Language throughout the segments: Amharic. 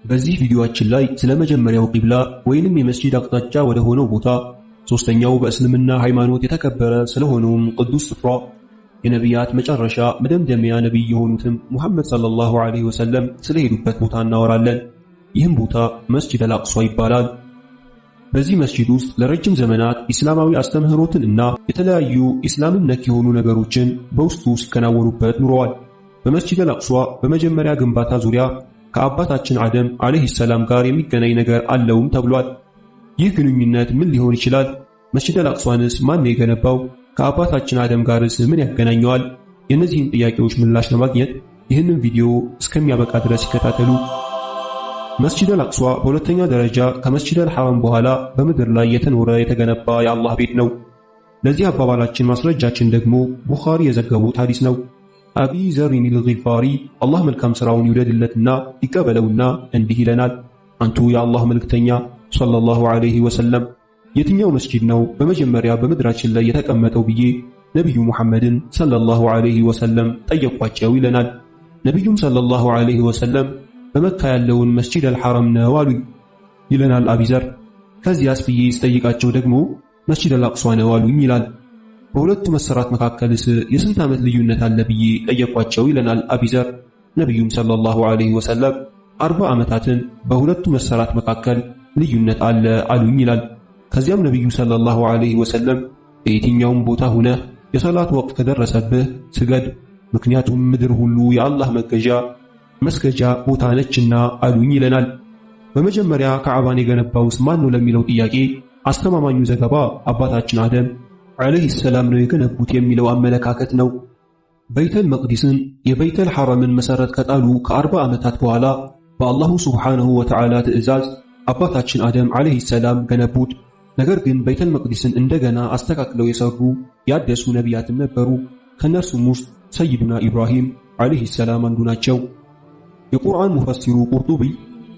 በዚህ ቪዲዮአችን ላይ ስለ መጀመሪያው ቂብላ ወይንም የመስጂድ አቅጣጫ ወደ ሆነው ቦታ፣ ሶስተኛው በእስልምና ሃይማኖት የተከበረ ስለሆነውም ቅዱስ ስፍራ፣ የነቢያት መጨረሻ መደምደሚያ ነቢይ የሆኑትም ሙሐመድ ሰለላሁ ዐለይሂ ወሰለም ስለሄዱበት ቦታ እናወራለን። ይህም ቦታ መስጂድ አል-አቅሷ ይባላል። በዚህ መስጂድ ውስጥ ለረጅም ዘመናት ኢስላማዊ አስተምህሮትን እና የተለያዩ ኢስላምን ነክ የሆኑ ነገሮችን በውስጡ ሲከናወኑበት ኑረዋል። በመስጂድ አል-አቅሷ በመጀመሪያ ግንባታ ዙሪያ ከአባታችን አደም ዓለይሂ ሰላም ጋር የሚገናኝ ነገር አለውም ተብሏል። ይህ ግንኙነት ምን ሊሆን ይችላል? መስጂድ አል-አቅሷንስ ማን የገነባው? ከአባታችን አደም ጋርስ ምን ያገናኘዋል? የእነዚህን ጥያቄዎች ምላሽ ለማግኘት ይህንን ቪዲዮ እስከሚያበቃ ድረስ ይከታተሉ። መስጂድ አል-አቅሷ በሁለተኛ ደረጃ ከመስጂድ አል-ሐረም በኋላ በምድር ላይ የተኖረ የተገነባ የአላህ ቤት ነው። ለዚህ አባባላችን ማስረጃችን ደግሞ ቡኻሪ የዘገቡት ሐዲስ ነው። አቢ ዘሪን አልጊፋሪ አላህ መልካም ሥራውን ይውደድለትና ይቀበለውና እንዲህ ይለናል። አንቱ የአላህ መልእክተኛ ሰለላሁ ዐለይሂ ወሰለም፣ የትኛው መስጂድ ነው በመጀመሪያ በምድራችን ላይ የተቀመጠው ብዬ ነቢዩ ሙሐመድን ሰለላሁ ዐለይሂ ወሰለም ጠየቋቸው ይለናል። ነቢዩም ሰለላሁ ዐለይሂ ወሰለም በመካ ያለውን መስጂድ አልሐረም ነው አሉኝ ይለናል አቢዘር። ከዚያስ ብዬ ስጠይቃቸው ደግሞ መስጂድ አልአቅሷ ነው አሉኝ ይላል። በሁለቱ መሰራት መካከልስ የስንት ዓመት ልዩነት አለ ብዬ ጠየቋቸው ይለናል አቢዘር። ነቢዩም ሰለላሁ ዐለይሂ ወሰለም 40 ዓመታትን በሁለቱ መሰራት መካከል ልዩነት አለ አሉኝ ይላል። ከዚያም ነቢዩ ሰለላሁ ዐለይሂ ወሰለም በየትኛውም ቦታ ሁነህ የሰላት ወቅት ከደረሰብህ ስገድ፣ ምክንያቱም ምድር ሁሉ የአላህ መገዣ መስገጃ ቦታ ነችና አሉኝ ይለናል። በመጀመሪያ ካዕባን የገነባውስ ማን ነው ለሚለው ጥያቄ አስተማማኙ ዘገባ አባታችን አደም ዐለይሂ ሰላም ነው የገነቡት የሚለው አመለካከት ነው። በይተል መቅዲስን የበይተል ሐረምን መሰረት ከጣሉ ከ40 ዓመታት በኋላ በአላሁ ሱብሓነሁ ወተዓላ ትዕዛዝ አባታችን አደም ዐለይሂ ሰላም ገነቡት። ነገር ግን በይተል መቅዲስን እንደገና አስተካክለው የሰሩ ያደሱ ነቢያትም ነበሩ። ከእነርሱም ውስጥ ሰይዱና ኢብራሂም ዐለይሂ ሰላም አንዱ ናቸው። የቁርአን ሙፈሲሩ ቁርጡቢ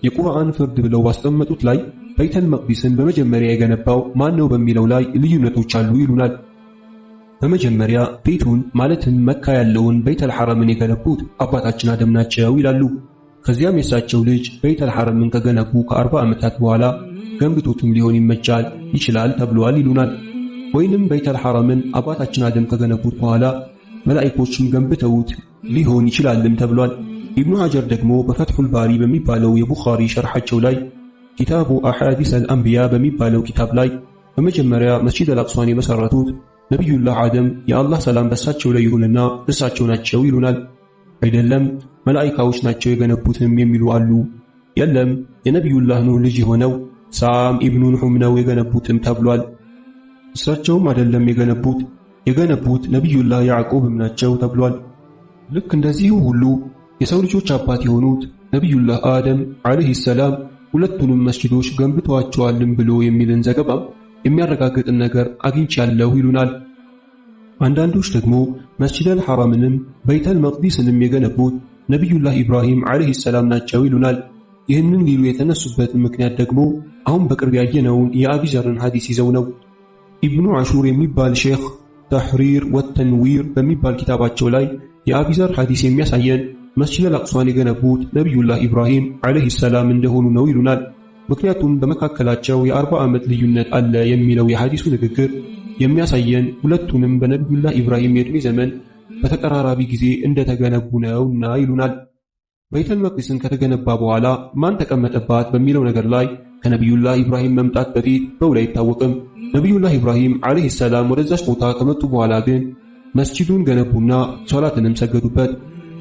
የቁርአን ፍርድ ብለው ባስቀመጡት ላይ በይተል መቅዲስን በመጀመሪያ የገነባው ማን ነው በሚለው ላይ ልዩነቶች አሉ ይሉናል። በመጀመሪያ ቤቱን ማለትም መካ ያለውን በይተል ሐረምን የገነቡት አባታችን አደም ናቸው ይላሉ። ከዚያም የእሳቸው ልጅ በይተል ሐረምን ከገነቡ ከ40 ዓመታት በኋላ ገንብቶትም ሊሆን ይመቻል ይችላል ተብሏል ይሉናል። ወይንም በይተል ሐረምን አባታችን አደም ከገነቡት በኋላ መላኢኮችም ገንብተውት ሊሆን ይችላልም ተብሏል። ኢብኑ ሐጀር ደግሞ በፈትሑል ባሪ በሚባለው የቡኻሪ ሸርሐቸው ላይ ኪታቡ አሐዲስ አልአንቢያ በሚባለው ኪታብ ላይ በመጀመሪያ መስጂድ አል-አቅሷን የመሰረቱት ነቢዩላህ አደም የአላህ ሰላም በሳቸው ላይ ይሁንና እሳቸው ናቸው ይሉናል። አይደለም መላኢካዎች ናቸው የገነቡትም የሚሉ አሉ። የለም የነቢዩላህ ኑህ ልጅ የሆነው ሳም ኢብኑ ኑሑም ነው የገነቡትም ተብሏል። እሳቸውም አይደለም የገነቡት ነቢዩላህ ያዕቆብም ናቸው ተብሏል። ልክ እንደዚሁ ሁሉ የሰው ልጆች አባት የሆኑት ነቢዩላህ አደም ዐለይሂ ሰላም ሁለቱንም መስጂዶች ገንብተዋቸዋልም ብሎ የሚልን ዘገባም የሚያረጋግጥን ነገር አግኝቻለሁ ይሉናል። አንዳንዶች ደግሞ መስጂድ አልሐራምንም በይተል መቅዲስንም የገነቡት ነቢዩላህ ኢብራሂም ዐለይሂ ሰላም ናቸው ይሉናል። ይህንን ሊሉ የተነሱበትን ምክንያት ደግሞ አሁን በቅርብ ያየነውን የአቢዘርን ሐዲስ ይዘው ነው። ኢብኑ አሹር የሚባል ሼኽ ተሕሪር ወተንዊር በሚባል ኪታባቸው ላይ የአቢዘር ሐዲስ የሚያሳየን መስጂድ አል-አቅሷን የገነቡት ነቢዩላህ ኢብራሂም ዐለይሂ ሰላም እንደሆኑ ነው ይሉናል። ምክንያቱም በመካከላቸው የ40 ዓመት ልዩነት አለ የሚለው የሐዲሱ ንግግር የሚያሳየን ሁለቱንም በነቢዩላህ ኢብራሂም የዕድሜ ዘመን በተቀራራቢ ጊዜ እንደተገነቡ ነውና ይሉናል። በይተል መቅዲስን ከተገነባ በኋላ ማን ተቀመጠባት በሚለው ነገር ላይ ከነቢዩላህ ኢብራሂም መምጣት በፊት በውል አይታወቅም። ነቢዩላህ ኢብራሂም ዐለይሂ ሰላም ወደዛች ቦታ ከመጡ በኋላ ግን መስጂዱን ገነቡና ሶላትንም ሰገዱበት።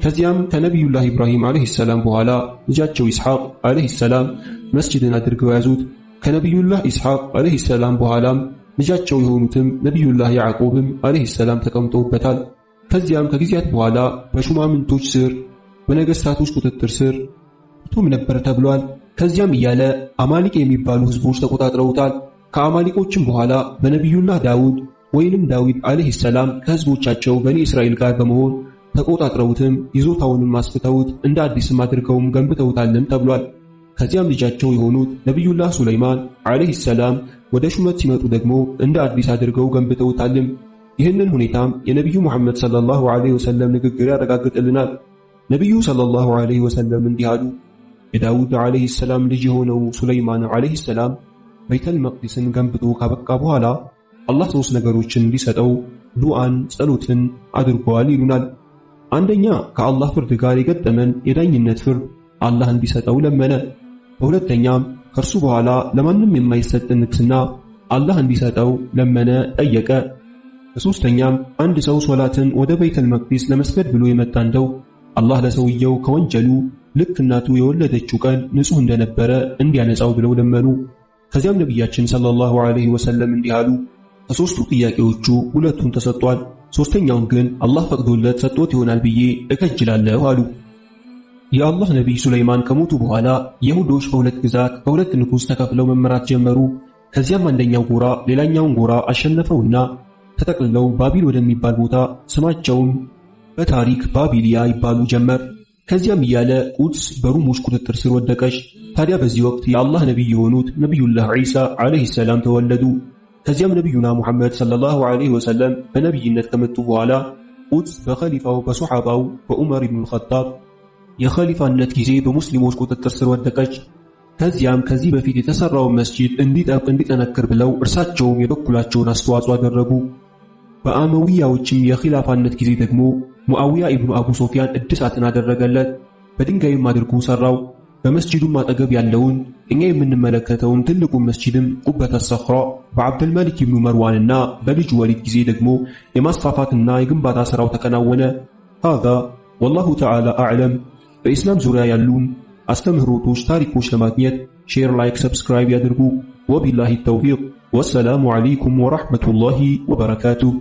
ከዚያም ከነቢዩላህ ኢብራሂም ዐለይሂ ሰላም በኋላ ልጃቸው ኢስሐቅ ዐለይሂ ሰላም መስጂድን አድርገው ያዙት። ከነቢዩላህ ኢስሐቅ ዐለይሂ ሰላም በኋላም ልጃቸው የሆኑትም ነቢዩላህ ያዕቆብም ዐለይሂ ሰላም ተቀምጠውበታል። ከዚያም ከጊዜያት በኋላ በሹማምንቶች ስር በነገስታቶች ቁጥጥር ስር ቱም ነበር ተብሏል። ከዚያም እያለ አማሊቅ የሚባሉ ህዝቦች ተቆጣጥረውታል። ከአማሊቆችም በኋላ በነቢዩላህ ዳውድ ወይንም ዳዊት ዐለይሂ ሰላም ከህዝቦቻቸው በኒ እስራኤል ጋር በመሆን ተቆጣጥረውትም ይዞታውንም አስፍተውት እንደ አዲስም አድርገውም ገንብተውታልም ተብሏል። ከዚያም ልጃቸው የሆኑት ነቢዩላህ ሱለይማን ዐለይሂ ሰላም ወደ ሹመት ሲመጡ ደግሞ እንደ አዲስ አድርገው ገንብተውታልም። ይህንን ሁኔታም የነቢዩ ሙሐመድ ሰለላሁ ዐለይሂ ወሰለም ንግግር ያረጋግጥልናል። ነቢዩ ሰለላሁ ዐለይሂ ወሰለም እንዲህ አሉ። የዳውድ ዐለይሂ ሰላም ልጅ የሆነው ሱለይማን ዐለይሂ ሰላም ቤተል መቅዲስን ገንብቶ ካበቃ በኋላ አላህ ሶስት ነገሮችን እንዲሰጠው ዱዓን፣ ጸሎትን አድርጓል ይሉናል። አንደኛ ከአላህ ፍርድ ጋር የገጠመን የዳኝነት ፍርድ አላህ እንዲሰጠው ለመነ። በሁለተኛም ከእርሱ በኋላ ለማንም የማይሰጥ ንግስና አላህ እንዲሰጠው ለመነ፣ ጠየቀ። በሶስተኛም አንድ ሰው ሶላትን ወደ ቤተል መቅዲስ ለመስገድ ብሎ የመጣ እንደው አላህ ለሰውየው ከወንጀሉ ልክ እናቱ የወለደችው ቀን ንጹህ እንደነበረ እንዲያነጻው ብለው ለመኑ። ከዚያም ነቢያችን ሰለላሁ ዐለይሂ ወሰለም እንዲህ አሉ። ከሶስቱ ጥያቄዎቹ ሁለቱን ተሰጥቷል፣ ሶስተኛውን ግን አላህ ፈቅዶለት ሰጥቶት ይሆናል ብዬ እከጅላለሁ አሉ። የአላህ ነቢይ ሱለይማን ከሞቱ በኋላ የሁዶች በሁለት ግዛት በሁለት ንጉሥ ተከፍለው መመራት ጀመሩ። ከዚያም አንደኛው ጎራ ሌላኛውን ጎራ አሸነፈውና ተጠቅልለው ባቢል ወደሚባል ቦታ ስማቸውም በታሪክ ባቢሊያ ይባሉ ጀመር። ከዚያም እያለ ቁድስ በሩሞች ቁጥጥር ስር ወደቀች። ታዲያ በዚህ ወቅት የአላህ ነቢይ የሆኑት ነቢዩላህ ዒሳ ዐለይሂ ሰላም ተወለዱ። ከዚያም ነቢዩና ሙሐመድ ሰለላሁ ዐለይሂ ወሰለም በነቢይነት ከመጡ በኋላ ቁድስ በኸሊፋው በሶሐባው በዑመር ኢብኑል ኸጣብ የኸሊፋነት ጊዜ በሙስሊሞች ቁጥጥር ስር ወደቀች። ከዚያም ከዚህ በፊት የተሰራውን መስጂድ እንዲጠብቅ እንዲጠነክር ብለው እርሳቸውም የበኩላቸውን አስተዋጽኦ አደረጉ። በአመዊያዎችም የኺላፋነት ጊዜ ደግሞ ሙአዊያ ኢብኑ አቡ ሶፊያን እድሳትን አደረገለት። በድንጋይም አድርጎ ሰራው። በመስጂዱም አጠገብ ያለውን እኛ የምንመለከተውን ትልቁን መስጂድም ቁበተ ሰኽራ በዓብደልመሊክ ኢብኑ መርዋንና በልጁ ወሊድ ጊዜ ደግሞ የማስፋፋትና የግንባታ ስራው ተከናወነ። ሃዛ ወላሁ ተዓላ አዕለም። በኢስላም ዙሪያ ያሉን አስተምህሮቶች፣ ታሪኮች ለማግኘት share፣ like፣ subscribe ያድርጉ። ወቢላሂ ተውፊቅ። ወሰላሙ ዐለይኩም ወረሕመቱላሂ ወበረካቱሁ።